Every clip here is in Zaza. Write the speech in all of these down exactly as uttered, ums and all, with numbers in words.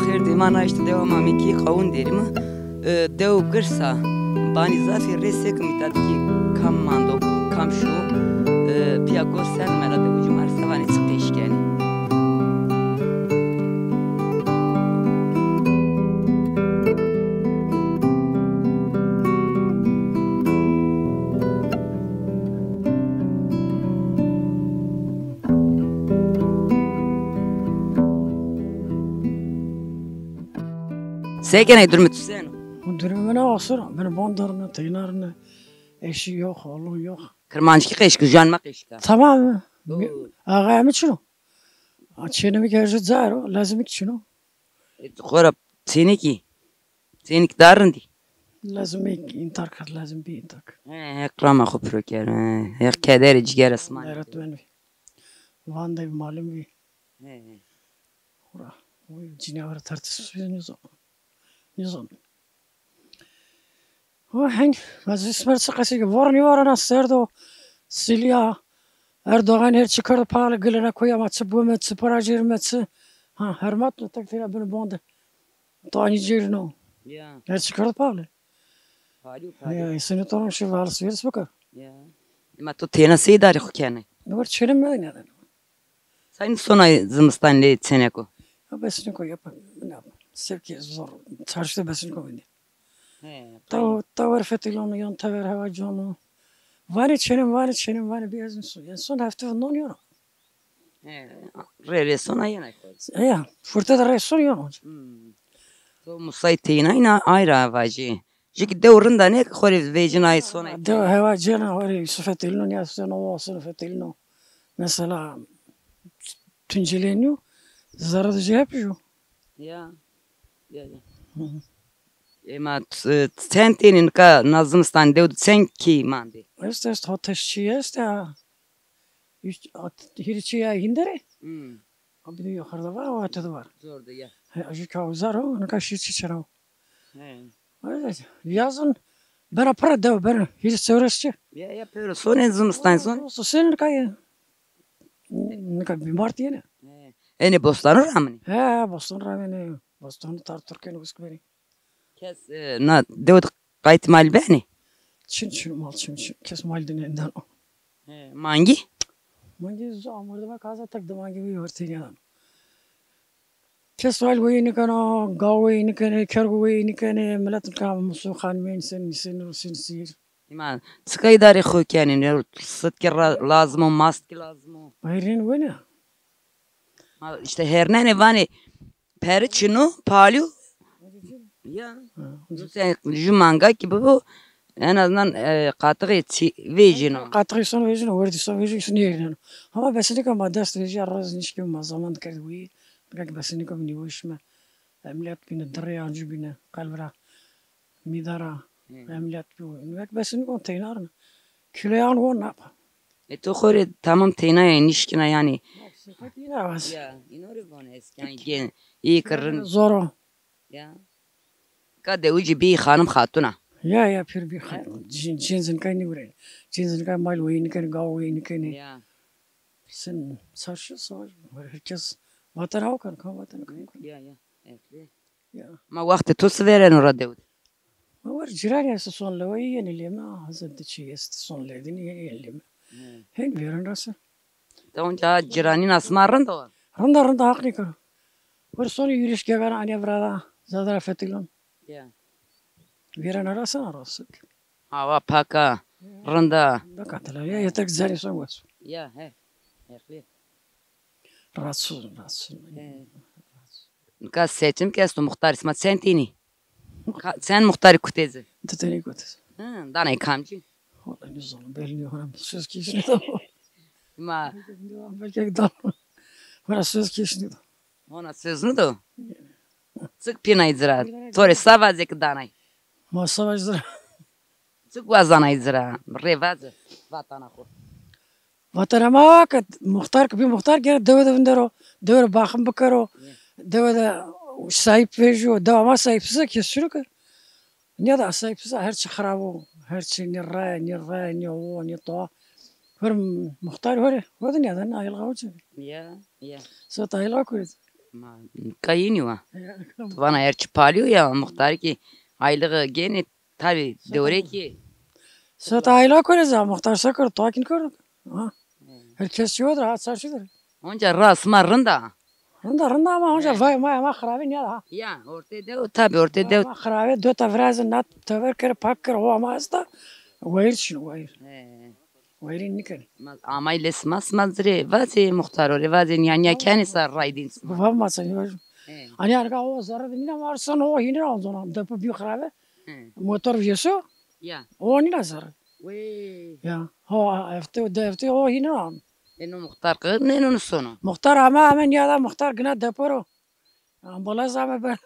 Xêr dî, ma na îşte dewa Mamekî qawun derîme. E, dew girs a, banî zaf ê, rê sêkim îta de kî kam mando, kam şo. E, pîya gos sen mela de ucî mar sevanê çi qeş kenê. Se kenê, durumê tu sen o? Durumê mi ne, asir a. Beno ban de rine, teyna rine. Eşî yok, olon yok. Kirmanckî qeşkî, juan ma qeşka. Tamam. Oo. Ağaya mi çino? A, çênê mi ke ju car o, lazimî ki çino. E, tu xora çênekî, çênekî da rindî. Lazimî întar kat, lazim bî întar kat. He, Heq rama xo piro kero, he. Heq kederê cîgera sima nêkero. Van de malim bî. He, he. Xora, o cînawar tartışmış nizam. Nizam. O heng, ez îsmer çi qesî ke, vor nîvarena, serd o, silî ya. Erdogan her çi kerdo paxle, gilena koya ma çi bome, çi para cêrime, çi. Ha, hermat no tek têra beno bonde. Tanî cêrino. Ya. Her çi kerdo paxle. Palî, palî. Ya, îsînî toron şi alışveriş bikir. Ya. Ema to têna sey darî xo kenê? Nor çênê mi ne. Sayın sonay zimistan lê çêneko? Ya besiniko, ya pa-, ne yapayım? Sevki zor. Çarşıda besiniko bende. He, taw, taw ver fetelon, yan tever heva cono. Vanê çênim, vanê çênim, vanê bî ez son. En son hefte non yeno. He, rê rê sona yena. E ya, furte de rê son yeno. Hmm. To musay teyna îna ayra vajî. Jikî dew rinda ne, xo rê vejîna ay sona. Dew hewa cêna, xo rê su fetelîno, ya seno, o seno fetelîno. Mesela Tuncelî nîyo, zerre de jê hep jo. Ya. Ya, ya. Hı hı. Ema t-, çend tenî nika na zimistan dew de çend kî mandî? Est, est, hot heşt kî est ya. Üç, at, hîrê çî ya hînde rê. Hmm. A, bir de yukarıda var, o ötede var. Zor da ya. He, ju kawzar o, nika şî çî çera o. He. Öyle. Yazın bena para dew, bena. Hîrê sewres çi. Ya, ya, pero sonê zimistan son. Olsun, sen nika ya. Nika bîmar diyene. He. Enê bostanu raminî? He, bostan raminî. Bostanu tar Türkiye'nin usk beni. Kes, e, na dew de qayt mal benê? Çin çin mal çin çin. Kes mal de nêdano. He, mangî? Mangî zor, merdime kaza tek de mangî wî ortê nêdano. Kes mal weyî nîkeno, gaw weyî nîkenê, kergo weyî nîkenê, milet nika musu xanimên sen, nîsên rusin sîr. Îma, çika îdarê xo kenê, ne sitkî ra-, lazim o, maskî lazim o. Bayrên wene. Ma îşte hernenê vanê, peri çin o, palî yo. Ya. Ha, ju manga kî bibo, en azından, e, qatixê çî vejîno. Qatixê son vejîno, werdî son vejîno, îsî nêrîneno. Ama besinîka ma dest vejîya, roz nişkî ma zaman kerd wî, nika kî besinîka mi nîweş me. Emlîyat bîne, di rê ancî bîne, qelb ra. Mîdara, hı, emlîyat bî. Wek besinî kon teyna rine. Kîloyan won napa. E, to xo rê tamam teyna yê, nişkîna yanî. Sifet yine az. Ya, îno rê von eski. Yanî gen, îyê kirrin. Zor o. Ya. Ka dewicî bî xanim xatuna. Ya, ya, pir bî xanim. Cin, cin zinkay nîwirên. Cin zinkay mal weyî nîkenê, gaw weyî nîkenê. Ya. Sen çarşı savaş, herkes vatan haw kan, kan vatan kan. Ya, ya. Evet. Ya. Ma wextê to si vêreno ra dew de? Ma wer cîranî estê son leweyî yenê lê mi, a, hezin de çî estê son lê dinî yenê lê mi. Hı. Hên vêren ra se. De onca cîranîna sima rind o? Rind a, rind a, haq nêkero. Wer sonê yürüyüş gegan anîya vira da, zade ra fetelon. Ya. Vêrena ra se, a, rosik. Hawa pak a, rind a. Rind a katila. Ya, yeter ki cenî son wes. Ya, he. Heqlî. Rahatsız, rahatsız. He. Nika seçim ke esto, muxtarî sima çend tenî? Ka-, çend muxtarî kutê ci? Di tenî kutê ci. Hı, danay kamcî? Wala nêzana, belli nîyo, hona söz kî nêdo. Ma. Belki dan. Hona söz kî nêdo. Hona söz nêdo? Çik pînay ci ra? To rê sa vazê ki danay? Ma sa vazê ci ra? Çik wazanay ci ra? Rê vaze vatana xo. Vatana ma ke muxtar ke bî muxtar gere dewe de vindero, dewe de baxim bikero, dewe de sahîp vejîyo, dewa ma sahîpsiz a, kes çino ke. Nîya de sahîpsiz a, her çi xirab o, her çi nî raye, nî raye, nî o, nî to. Her muxtar hore, o de nîya de, nîya ayılga o çi. Ya, ya. Sota ayılga kuret. Ma kayînî wa. Tu vana her çi palîyo ya, muxtarî kî aylığı gênê, tabî dewrê kî. Seta ayla kore za, muxtar se kir, takin kir. Ha. Her kes çi odir, ha, sar çidir. Onca ra sima rind a. Rind a, rind a ama onca vay, vay, ama xirabe nîya ha. Ya, ortê dew, tabî ortê dew. Ama xirabe do ta virazin nat, tever kir, pak kir, o ama esta. Wayir çin, wayir. He. Wayirî nîkenê. Ma amay lê sima, sima zirê vazê muxtaro rê, vazê nîya nîya kenê sar raydîn sima. Vava ma senî vajim. He. Anî arka o zerre de nîna varsan o hînî ra zona. Depo bî xirabe. He. Motor vîyeso. Ya. O nîna zerre. Wê. Ya. Ho hefte de hefte o hînî ra. Eno muxtar qir nêno sono. Muxtar ama ama nîya da muxtar gina depo ro. Ambulans ama ber.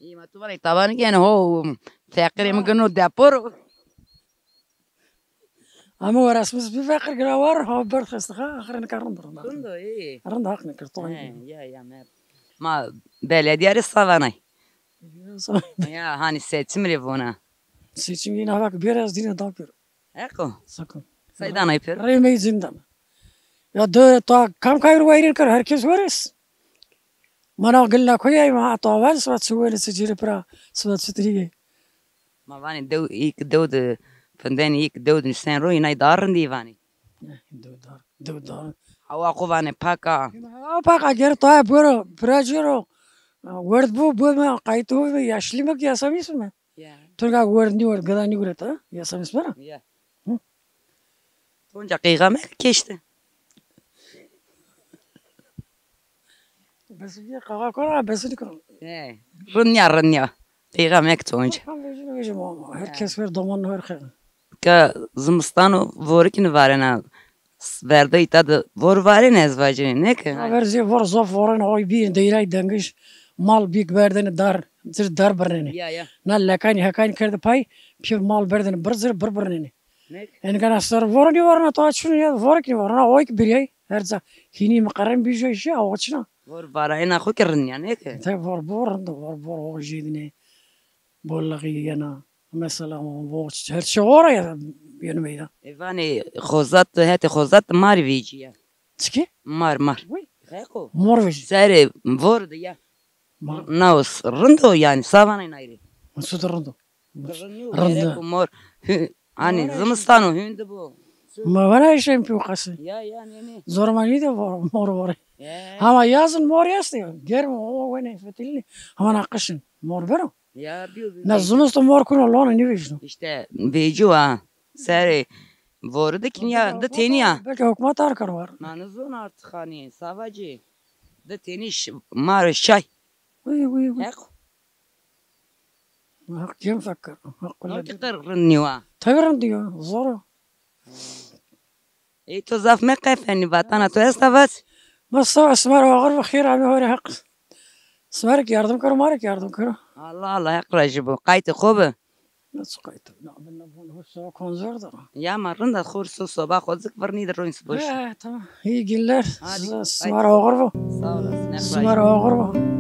Î ma tu vanê tabanî gene ho feqîrê mi gino depo ro. Ama werasmîs bî feqîr gina war, ha berd xestî ha, axir nika rind rind. Rind o, î. Rind haq nikir to. He, ya, ya, mer. Ma belediye rê sa vanay. Ya, sa- Ya, hanî seçim rê vona. Seçim yine hava ki bir az dine dal pir. Eko. Sakın. Say danay pir. Rey mey zindan. Ya de ta kam kayır wayrin kar, herkes veres. Mana gilla koyay ma, to aval sıvat suweli sicili pira, sıvat sitriye. Ma vanê dew, îk dew de, findeni îk dew de nişten ro, inay daha rindî vanê. Eh, dew dar, dew dar. Hawa xo vanê paka. Hawa paka, ger to boro, piraciro. Werd bu, bu me, qaytu bu, yaşlı mı ki, yasamis mi? Ya. Turga werd ni werd, gada ni werd, ha? Yasamis mi? Ya. Hı. Tonca qeyxa me keşti. Bes bir kaka kora, bes bir kaka. He. Rinya, rinya. Qeyxa me ki tonca. Tam vejin, vejin ama. Herkes ver, doman ver. Ka zimistano vorikini varena. Verdo îta de vor varena ez vacine, ne ki? Ha, ver zî vor zof vorena, oy bir deyray dengiş. Mal bîk berdene dar, zir dar birnene. Ya, ya. Na lekani hekani kerde pay, pî mal berdene bir zir bir birnene. Nek? Engana ser voro nî varna, to açun ya, voro ki nî varna, o ki biriyay, her ca hînî miqeren bîjo işi, o çina. Vor vara ena xo ki rind ya, ne ki? Te vor bor rind, vor bor o jêdine. Bollağî yena. Mesela o, o her şey ora ya, yeni meydan. E vanê xozat, hetê xozat mar vêcî ya. Çiki? Mar, mar. Uy. Xeqo. Mor vêcî. Serê vor de ya. Naos rind o yanî, sa vanay nayrê. Su de rind o. Rind o. Rind o. Gerek o mor. Hü-, hani zimistano hündî bo. Ma vana işen piyo qasî. Ya, ya, ne, ne. Zormanî de mor, mor vore. Ya. Hama yazın mor yastı. Germ o wene fetilini. Hama na qışın mor bero. Ya, biyo, biyo. Na zimisto mor kuno lona nîvejno. İşte vecî wa. Serê vore de kin ya, de teni ya. Belki hukmat ar kar var. Ma nizon artık hani, savacı. De teni ş-, mar şay. Uy, uy, uy. Heq. Heq cem fekir. Heq kula. Heq qir rind nîwa. Tabi rind ya, zor o. Ey to zaf meqefenî, vatana to esta vat. Ma sağ, sima ra oxir bi xêr, amê horê Heq. Sima rê ki yardım kero, ma rê ki yardım kero. Allah Allah, Heq rajî bo. Qaytê xo bi. Nasıl qaytê? Na bin na bin, ho soba konzor da. Ya ma rind a, xo so soba xo zik virnî de royn boş. He, tamam. İyi günler. Hadi, size, sima ra oxir bo. Sağ olasın, Heq rajî bo. Sima ra oxir bo.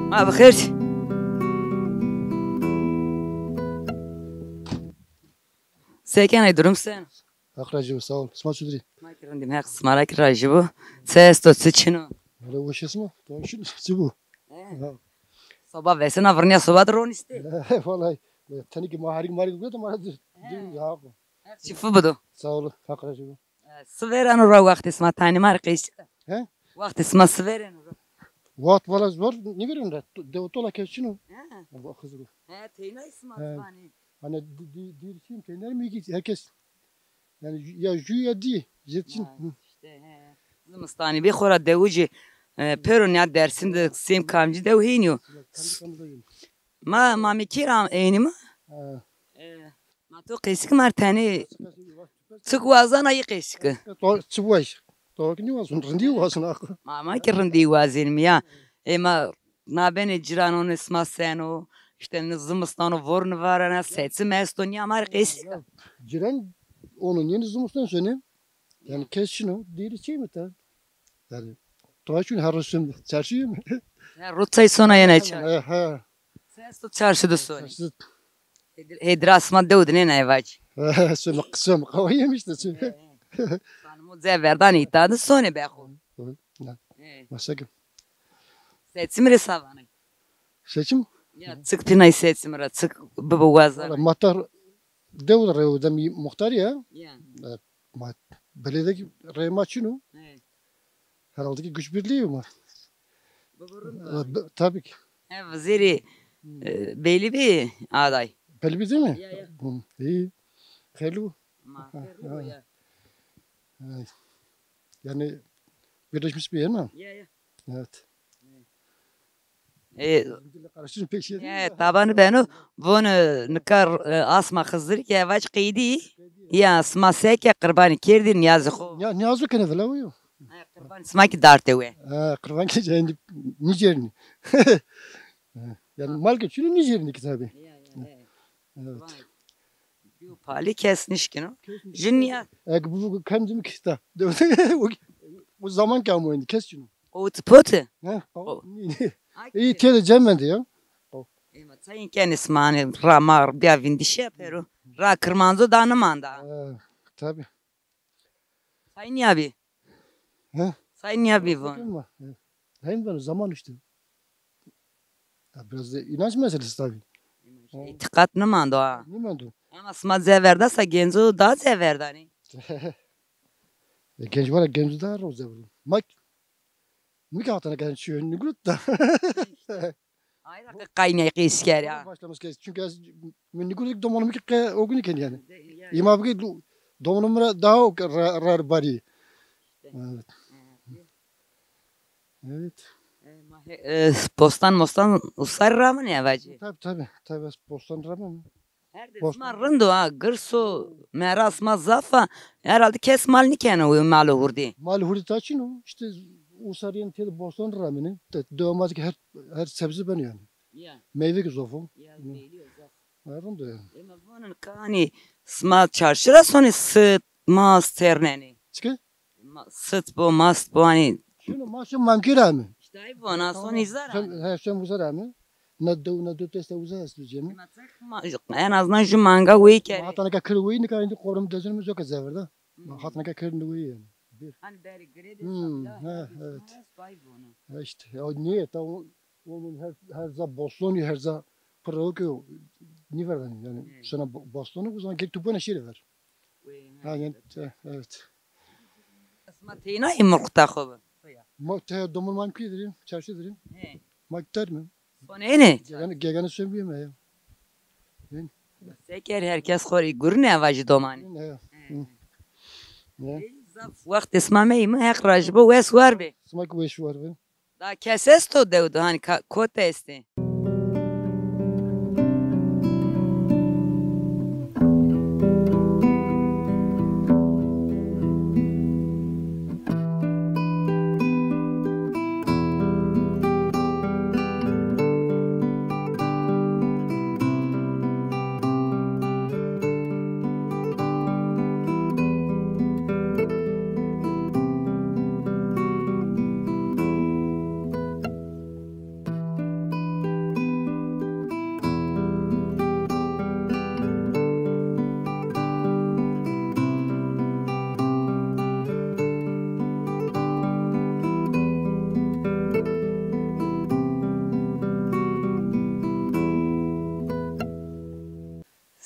Ma bi xêr. Se kenê, durum sen? Heq rajî bo, sağ ol. Sima çudirî? Ma ki rindîm, Heq sima ra ki rajî bo. Se esto, çi çin o? Wele weş esma, to şul çi bu? He. Ha. Soba vesena, virnîya soba de ronîstê? He, vallahi. Tenî ki ma herî marî gurete ma ra dû. He. Dû ya. Heq şîfa bido. Sağ ol, Heq rajî bo. E, si vêreno ra wextê sima tanî ma rê qey çik a? He? Wextê sima si vêreno ra? Wext valla zor nêvêreno ra. Dew tola kes çin o. He. Xizir o. He, teynay sima ziwanî. Hani di-, di-, dîr çin, teyner mi ki herkes. Yani ya jû ya dî, jêd çin. Ha, işte, he. Zimistanî bê xora dewicî, e, pêro nîya Dersim de sêm kamcî dew hênî yo. Kamcî kamcî dew hênî. Ma, ma mi kî ra eynî ma? Ha. E, ma to qeysik mar tenê. Çik wazana yî qeysik. To çi waz? To ki nî wazun, rindî wazun axu. Ma, ma ki rindî wazên mi ya. E, ma na benê cîranonê sima seno, îşte ni zimistano vor nivarena, seçim esto, nîya ma rê qeysik. Cîran onu nîyeni zimistan sonê. Yani kes çin o, dêrî çey mi ta? Yani, to çun her roz çarşî mi? Her roz çay sona yena çarşî. Ha, ha. Ses to çarşî de sonê. Çarşî. Hêdîra sima dew de nêna evac. Soma, soma qawayem işte. Hanimo ze verdanê îta de sonê be xo. Hı, hı. He. Mesela. Seçim rê sa vanay? Seçim? Ya, çik pînay seçim ra, çik bibo waza. Valla ma ta dew de rew de mi muxtar ya. Ya. E, ma belediye ki rey ma çin o. He. Herhalde ki güç birliği ma. Bibo rind o. E, be-, tabii ki. He, vizêrî, e, belli bir aday. Belli bir değil mi? Ya, ya. Hı, iyi. Hayırlı bu. Ma, ha, hayırlı bu ha. Ya. Evet. Yani birleşmiş bir yer mi? Ya, ya. Evet. E, karıştırın pek şey değil e, mi? Tabanî beno, von, e, nika, e, asma Xizirî ke evac qeydî. Ya, sima seke qirbanî kerdî nîyazê xo. Ya, nîyazî kene vila yo. E, qirbanî sima ki darte we. E, qirban ki cendi nîcernî. Yani mal ki çino nîcernî ki tabii. Ya, ya, ya. Evet. Vay. Yo palî kes nişkino. Kes nişkino. Jin ya. Eke bu kendim kista. O, o zaman ki ama oyundu kes çino. O ti poti? Ha? O. Ni, ni. Ay, iyi ki. Tede cem bende ya. O. Ema çayın kenis mani ramar bia vindişe pero. Ra Kırmanzo da nımanda. Ha, tabii. Sayın abi. He? Sayın abi bu. Bakın mı? He. Hem ben zaman işte. Ya biraz da inanç meselesi tabii. İtiqat nêmando ha. Nêmando. Ama sima zeverda sa genco da zeverdanî. E, genç var, genç da ro zeverdo. Mak, mi ki hatana genç çiyo, nigurut da. Ayra ki qaynay qeys keri ha. Başlamış kes. Çünkü ez, mi nigurut domonum ki qe, o gün ken yani. İma bigi domonum ra daha o ra, rar bari. Evet. Evet. E, ma he-, e, postan mostan usar ramine evacî. Tabii, tabii. Tabii, postan ramine. Her de sima rind o ha, girs o, meras ma zaf a. Herhalde kes mal nîkeno, o mal hurdî. Mal hurdî ta çin o. İşte usarîyen têde bostan ramine. De, dewa ma ki her, her sebze beno yani. Ya. Meyve ki zof o. Ya, belli o, zaf. Ha, rind o yani. Ema vonin kanî sima çarşî ra sonê sit, mast ternenê. Çike? Ma-, sit bo, mast bo, hani. Şunu ma şim mamkî ra mi? İşte ay vona, son izar. Şem, ha, şem uza ra mi? Na dew, na dew teste uza estu cemi. Ma tek ma-, en azından ju manga wey kere. Ma hatana ka kir wey nika indi qorum dezin mi zoka zeverda. Hmm. Ma hatana ka kir ni wey yani. Bir. Hani beri gredi. Hmm, ha, evet. Bay vona. Ha işte, ya niye? Ta o, onun her, her za bostoni, her za pırrı ki nîverdanî yani. Hmm. Sana bo-, bostoni o zaman gel tu bana şey ver. Ha, yani, evet. Sima teyna yê murqita xo bi? Ma te domon ma kî dirî, çarşî dirî. He. Ma ter mi? Sonêne? Gegane, gegane son bîme ya. Seker herkes xo rê gurine vajî domanî. He. He. Zaf wext sima meyî mi, Heq rajî bo, wes war bê. Sima ki weş war bê. Da kes esto dew de, hani ka-, kotî estê?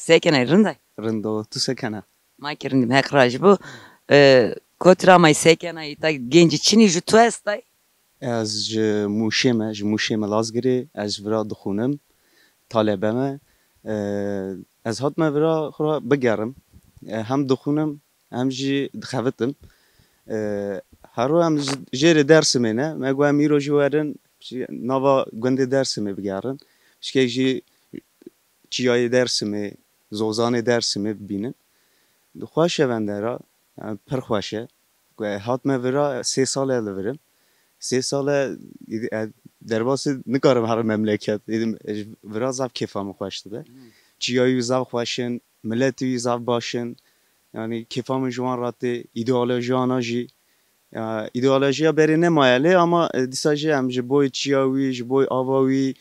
Se kenay, rind ay? Rind o, tu se kena? Ma ki rind îm, Heq rajî bo. E, kotî ra amay, se kenay? Îta gencî çinî, ju tu estay? Ez ji Mûşê me, ji Mûşê Milazgirê, ez ji vira dixwînim, talebe me. E, ez hatime vira xwu ra bigerim. E, hem dixwînim, hem jî dixevitim. E, her ro em ji, jêrê Dersimê ne. Me got em îro jî werin, jî nava gundê Dersimê bigerin. Çike jî Çiyayê Dersimê, zozanê Dersimê bibînin. Xweş e vende ra, yanî pir xweş e. Hatme vira, sê sal e li vir im. Sê sal e, e, derbasî nikarim herim memleket. Êdim, e, vira zaf kêfa min xweş dibe. Çiyayî wî zaf xweş in, miletî wî zaf baş in. Yanî kêfa min ji wan ra tê, îdeolojiya wana jî. Ya, îdeolojiya berê nemaye lê ama, e, dîsa jî em ji boy çiya wî, ji boy ava wî,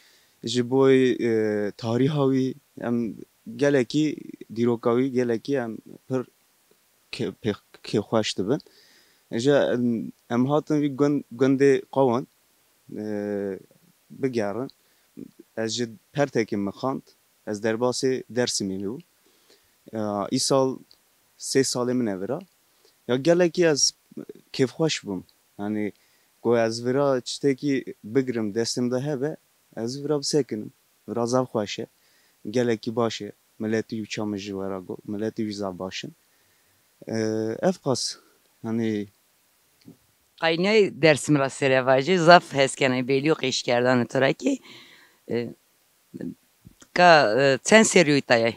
ji boy, e, tarîha wî, em gelekî, dîroka wî gelekî em pir kê-, pê-, kêfxweş dibin. Ji em, em hatin vî gund-, gundê Qawin, e, bigerin. Ez ji Pertekê min xwend. Ez derbasê Dersimê bû. Ya, îsal sê salê min e vira. Ya gelekî ez kêfxweş bûm. Yanî go ez vira çitekî bigirim destê min de hebe, ez vira bisekinim. Vira zaf xweş e. Gelekî baş e. Miletî wî ça min ji we ra got. Miletî wî zaf baş in. E, Evqas. Yanî Qaynîyay Dersim ra sere vajî, zaf hes kenay bêlî û qîşkerdanê to ra kî, e, ka, e, çend serî yo îta yay?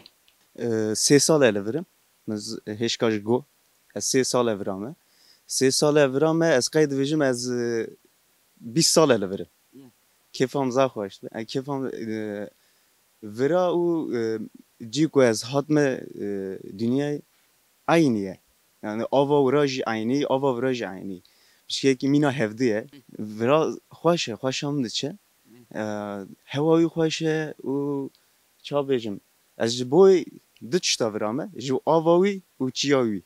E, sê sal e li vir im. Mi z-, hêşka jî go. Ez sê sal e vira me. Sê sal e vira me, ez qey divêjim ez, e, bîst sal e li vir im. Ya. Kêfa mi zaf xweş bi. E, kêfa mi, e, vira û, e, cî ku ez hatme, e, dinyayê eynî ye. Yanî ava wira jî eynî, ava vira jî eynî. Pişkekî mîna hevdî ye. Vira xweş e, xweşa min diçe. E, hewa wî xweş e û ça bêjim. Ez ji boy du tişta vira me. Ji ava wî û çiya wî.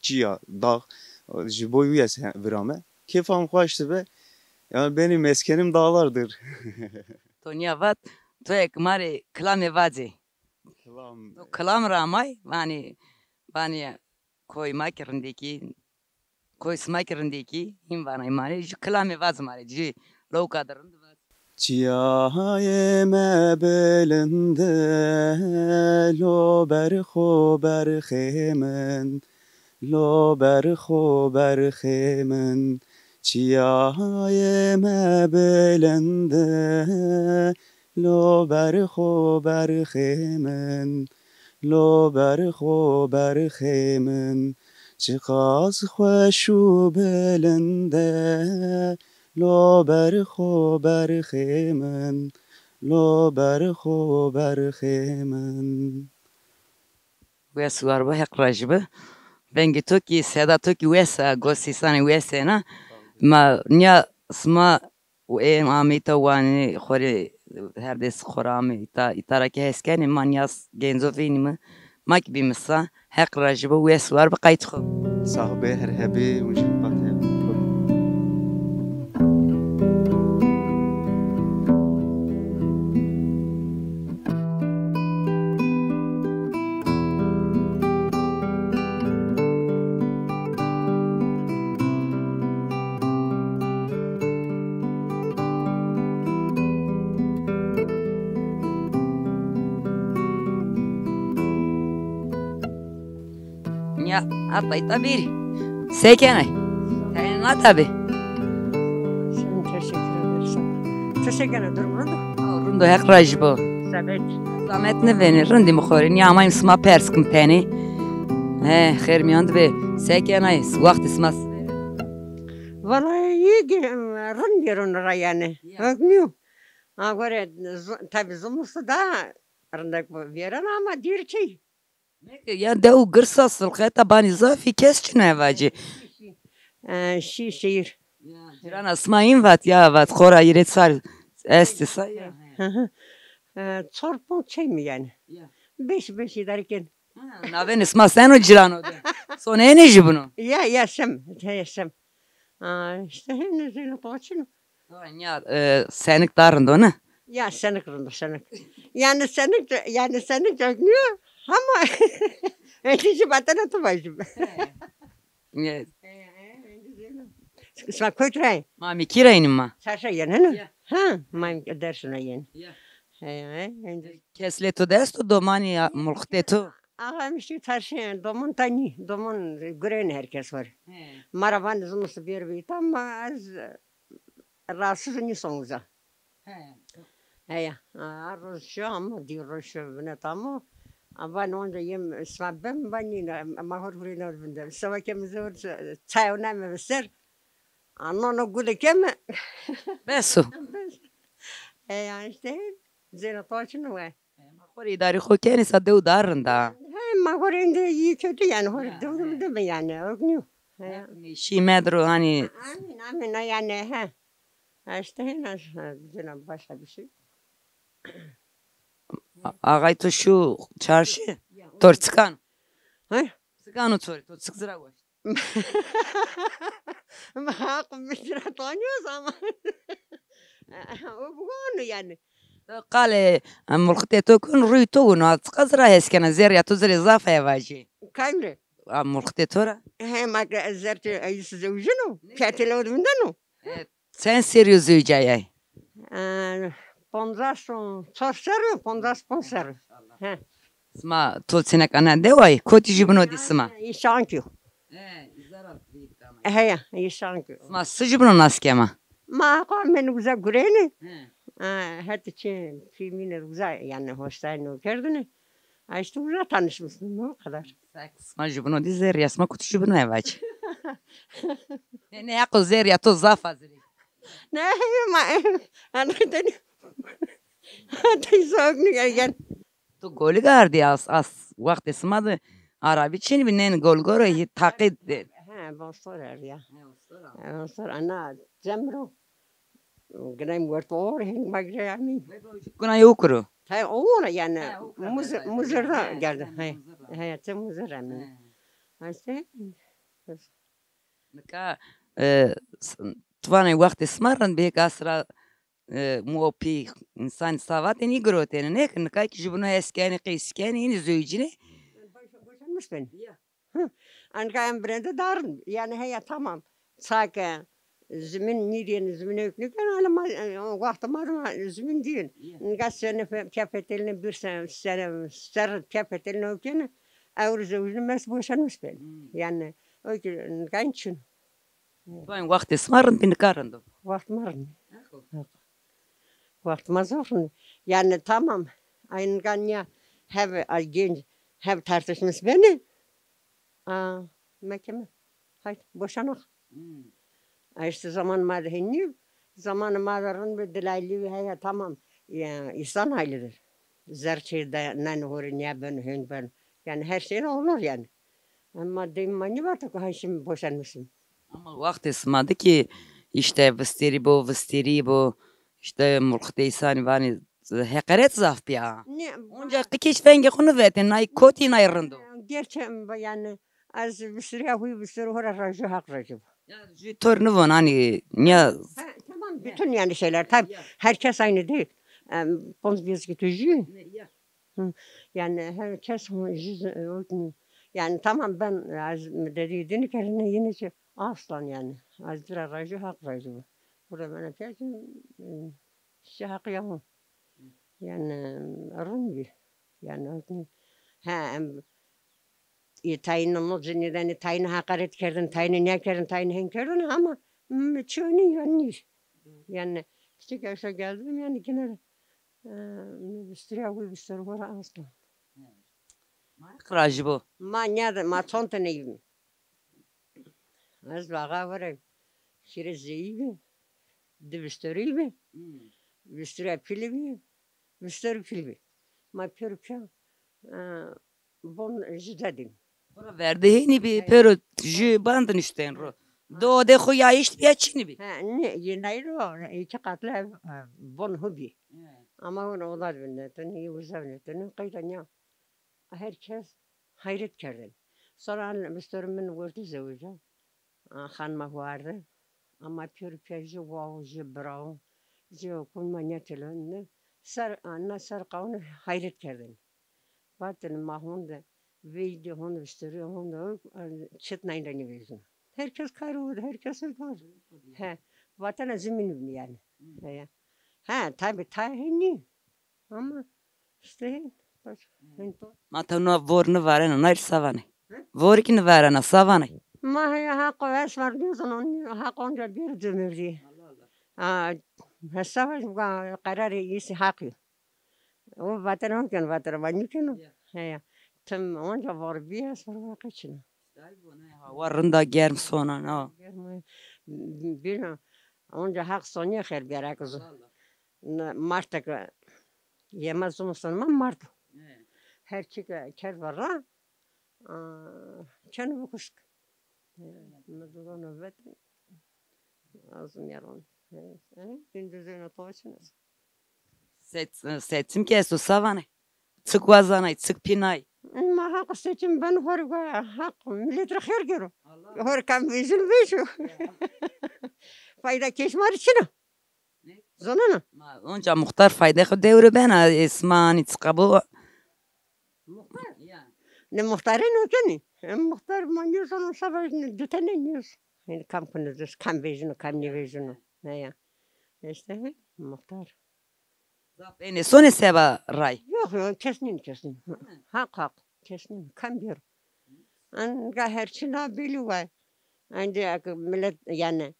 Çiya, dax. Ji boy wî ez he-, vira me. Kêfa min xweş dibe. Yanî benî meskenim dağlardır. To nîya vat, to ek ma rê kilamê vacê. Kilam. To kilam ra amay, vanî, vanî koy ma ki rindekî, koy sima ki rindekî, hîn vanay ma rê, ju kilamê vac ma rê, ju lewka de rind vac. Çiyayê me bilind e, lo berxo berxê min, lo berxo berxê min. Çiyayê me bilind e, lo berxo berxê min, lo berxo berxê min. Çiqas xweş û bilind e, lo berxo berxê min, lo berxo berxê min. Wes war bo, Heq razî bo. Vengê to kî, seda to kî wes a, go sîsanê wes ena. Ma nîya sima û ê amê îta wanê xo rê, her des xo ra amê îta, îta ra ke hes kenê, ma nîya s-, genco vînîme, ma kî bîme sa, Heq razî bo, wes war bi, qayt xo. Sax be, her hebê, hûn jî qate. Ya, hata îta bîrî. Se kenay? Tayê na tabî. Sen teşekkür ederim. Teşekkür ederim. Rind o? Rind o, Heq razî bo. Sebet. Zamet nivênê, rindî mi xo rê. Nîya amayîm sima pers kim tenê. He, xêr mîyan de bê. Se kenay? Wextê sima s-, Vallahi iyi ki, rindî rind ra yanî. Ya. Hak nîyo. Ha, gore, z-, tabi zumusu da rindek vêren ama dîr çi. Neke, ya dew girsa silqeta banî zafî kes çin e vacî. E, şî şehir. Ya, cirana sima în vat, ya vat, xora îrê sar estî sa ya. Hı hı. E, çor ponc çey mi yanî? Ya. Beş beş îdare ken. Ha, navênê sima seno cirano de? Sonê ênê jî bino? Ya, ya, şim, ya, şim. A, işte hênî zêno to çin. Nîya, e, senik da rind o, ne? Ya, senik rind o, senik. Yanî senik, yanî senik çekmiyor ama endişe batana tu başım. Evet. Sima kotî ra yî? Ma Mîkî ra yîn ma. Çarşa yîn, he? Ya. Ha, ma Dersim ra yîn. Ya. He, he, endî- Kes lê to de esto, domanî ya, mulxitê to? Ağam işte çarşa yîn, domon ta nî, domon guren herkes var. He. Ma ra vanê zumusu bêr bî, tamam, ez rahatsız nîson uza. He. Heya, a, a roz şo ama, dî roz şo vine tamo. A, van onca yem, sima bem, van nîna, ma hor hurê na vinde. Seba ke mi zor çay ona me ser. A, no, no, gude ke mi. Bes o. Bes. Heya, işte, zêna to çin we. Ma xo rê îdarî xo kenê, sa dew daha rind a. He, ma xo rê êndî yî kötü yani, xo rê dew de mi yani, ok nîyo. He. Şî medro hani. Amin, amin, yani, he. Ha, işte, hena, ha, zêna başka bir şey. A-, axay to şû çarşî, to rê çik ano? He? Çik ano to rê, to çik ci ra waşt? Ma haq mi ci ra tanîyos ama. O bu ano yani. To qalê, e, mulxitê to kun, rûyê to wino, a çiqa ci ra hes kena, zerrîya to ci rê zaf a, vajî. Kay mi rê? A mulxitê to ra? He, ma ke ez zerrê, e, zewjino, fetelê o de vindeno. E, Çend serrî yo zewicayay? E, poncas û çar serrî yo, poncas ponc serrî yo. He. Sima to çêneka na dewa yî? Kotî jûbino dî sima? Îşankî yo. He, îza ra vî kana. Heya, Îşankî yo. Sima si jûbino nas kema? Ma haqo meni uza gurêni. He. E, hetê çê pîmîne uza, yani, hoştayno kerdine. Ha, işte uza tanışmıştım, o kadar. Sima jûbino dî zerrîya, sima kotî jûbino, e vac. Ne, ne, haqo zerrîya to zaf a ci rê. Ne, ma, anlatayım. Teyze okunu gel, gel. To golig ardî, as, as wextê sima de arabî çin bî, nên goligoro hî taqî de. He, bostor er ya. He, bostor a. He, bostor ana cemro. Ginay mi wert or, heng ma girê amî. Gunay o kuro. He, o ora yani. He, o kadar. Muzır, he, Muzır'da he, geldi. He, he, Muzır'da. He, te Muzır amî. He. Ha, işte. Nika, e, s-, tu vanê wextê sima rind bê, gas ra, e, mo pî însanî savatênî girotêne, nê ki nika kî jûbino hes kenî, qeys kenî, înî zewicînê. Boşanmış ben. Ya. Hı. Anka em birende darin. Yani heya tamam. Sake zimîn nîdîyen, zimîn ewk nîken, ale ma, e, wextê ma de ma zimîn dîyen. Ya. Nika sene fe-, pîya fetelîne bir sene, sene, ser pîya fetelîne ewkêne, ewro zewicîne mes boşanmış ben. Hmm. Yani o ki nika çin. Van wextê sima rind bî, nika rind o? Wext ma rind. Haqo. Wext ma zaf rind. Yani tamam. Ay nika nîya hev, ay genç, hev tartışmış benî. A, mekeme. Haydi boşanak. Hmm. A, işte zaman ma de henî, zaman ma de rind bi, dilaylî bi, heya tamam. Ya, insan halidir. Zer çê de nen hori nîya ben, hên ben. Yani her şey olur yani. Ama deyim ma nîvata ki ha şimdi boşanmışım. Ama wextê sima de ki işte vistêrî bo, vistêrî bo, işte mulxitê însanî vanî heqeret zaf bîya. Ne, onca qikîş vengê xo nivetên, nay kotî nay rind o. Gerçi yani ez vistêrîya huy vistêrî ho ra rajî, haq rajî bo. Ya jû to rê nivon hanî nîya. Ha, tamam, bütün yani şeyler tabii. Ya. Herkes aynı değil. Em, ponz bîyez ki tu jû. Ne, ya. Hı. Yani herkes yani tamam ben az dediğini kerine yine şey aslan yani. Az bir rajî, haq rajî bo. Burada ben herkesin, e, şey hakkı yapın. Yani rind bî. Yani ha, em, e, tayîne no cinî de nê, tayîne heqaret kerdin, tayîne nîya kerdin, tayîne hên kerdin ama, m, çîyo nî ya nî. Yani küçük yaşa geldim yani yine de, e, vistêrîya huy vistêrî ho ra asla. Ma heq rajî bo. Ma nîya de, ma çond teneyî bî. Ez vaxa vere şîre zeyî bî, di vistêrî bî, hmm, vistêrîya pîlî bî, vistêrî pîl bî. Ma pêro pîya, e, bon jû de dîn. Xora verde hênî bî, pêro jû band niştên ro. Do de xo ya îşt bîya çinî bî. Ha, ne, yê nay ro, iki katlı ev, e, bon hu bî. He. Ama hon oda vinetini, uza vinetini, qeyda nîya. Herkes hayret kerdin. Sonra vistêrî min wertî zewija. A, xanima huarde. Ama pêro pîya jû wawo, jû birawo, jû kun ma nîya televîzyonde. Ser, a, na ser qawine hayret kerdin. Vatêne ma honde, veyde honde, vistêrî honde, çit nayînde nêvejîno. Herkes kar o, herkes o kar. He, vatena zimîn bî yani. He. Ha, tabii, ta henî. Ama işte, bas, hento. Ma to no vor nivarena, nay sa vanê? He? Vor ki nivarena, sa vanê? Ma heya haqo esmer dîzon, haqo onca bir cimri. Allah Allah. Ha, Hesaba qerarê îsî haq yo. O vatena hon keno, vatena ma nîkeno. Ya. Heya. Tim onca var bîya, sonra qeçina. Ay, bu ne hava rinda germ sona, ha. Germ, bîna, onca haq soniye xêr bîyara kızım. Vallahi. Ne, Mart'ta ki, yema zimistan ma Mart. He. Her çi ki kerd varra, aa, çen bu kuşk. He, mezura nöbet. Azim yaron. He, he, gündüzüne toçunuz. Set-, seçim ki esto, sa vanay? Çik wazanay, çik pînay? Ma haq seçim ben hor ga haq millet ra xêr gero. Allah. Hor kam vejin vejo. Ya. Fayda keş ma rê çin a. Ne? Zonena. Ma onca muxtar fayda xo dewre bena, esmanî çiqa bo. Muxtar? Ya. Ne muxtarê no kenî. Hem muxtar ma nîyo zonon, seba ne dutene nîyo. Yanî kam kuno dest, kam vejino, kam nîvejino. Ne ya. İşte, he, muxtar. Zaf ênê sonê seba ray? Yok, yok, kes nîn, kes nîn. Hı. Haq, haq, kes nîn, kam bîyero. Anga her çi na belî vay. Anga millet, yanî,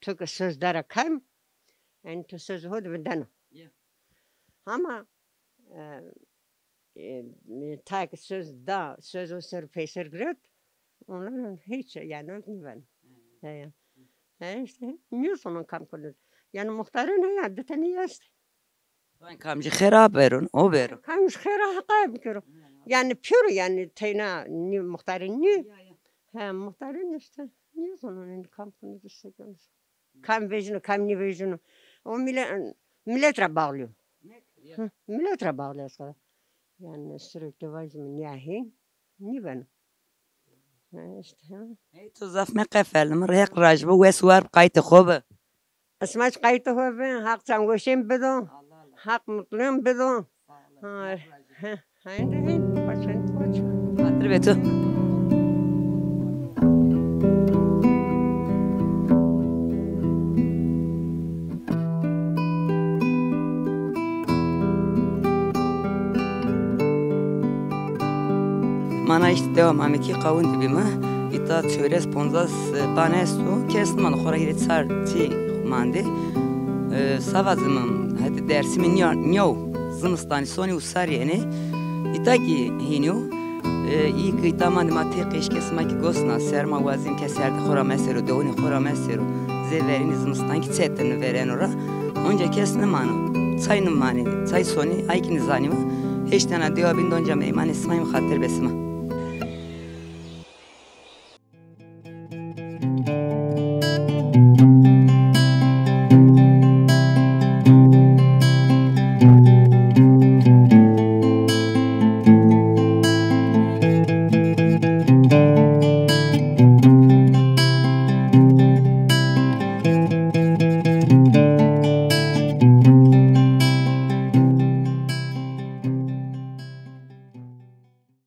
tu ki söz dara kam, yanî tu söz ho de videno. Ya. Ama, e, e, ta ki söz da, söz o ser peyser giret, onların hiç, yanî, yok nîven. Hı. He, ya. He, işte, nîyo sonon kam kuno. Yanî, muxtarê ne ya, dutene ya işte. Van kamcî xêra beron, o beron. Kamcî xêra heqa bikero. Yanî pêro, yanî teyna nî, muxtarî nî. Ya, ya. He, muxtarî nî işte. Nîyo zonon, yanî kam kuno dest keno. Kam vejino, kam nîvejino. O mile-, millet ra bağlı. Hı, millet ra bağlı aslında. Yanî sürekli vajîme nîya hên, nîbeno. Ha, işte, ha. Ey, to zaf meqefelnîme, Heq razî bo, wes û war bi, qaytê xo bi. Esma zî qaytê xo bi, Haq çand weşên bido, Allah Allah. Haq mutluyên bido. Sağ olasın. Ha, Haq razı olsun. He, hende hende, paçan, paçan. Xatir be tu. Mana îşte dewa Mamekî qawun de bîme. Îta çewres ponzas bane esto. Kes nimano, xora hîrê çar çî mande. E, sa vazim, hetê Dêrsimî nîya-, nîyaw, zimistanî sonî û sarî enê. Îta kî hînî yo. E, î ki îta mande ma tê qeşke, sima kî gos na, serma wazîn ke serdê xo ra mesero, dewonê xo ra mesero. Zê verênî zimistan kî çetin vêreno ra. Onca kes nimano. Çay nimanê, çay sonî, ay kî nizanîme. Heştena dewa bîn de onca meymanê sima yîme, xatir be sima.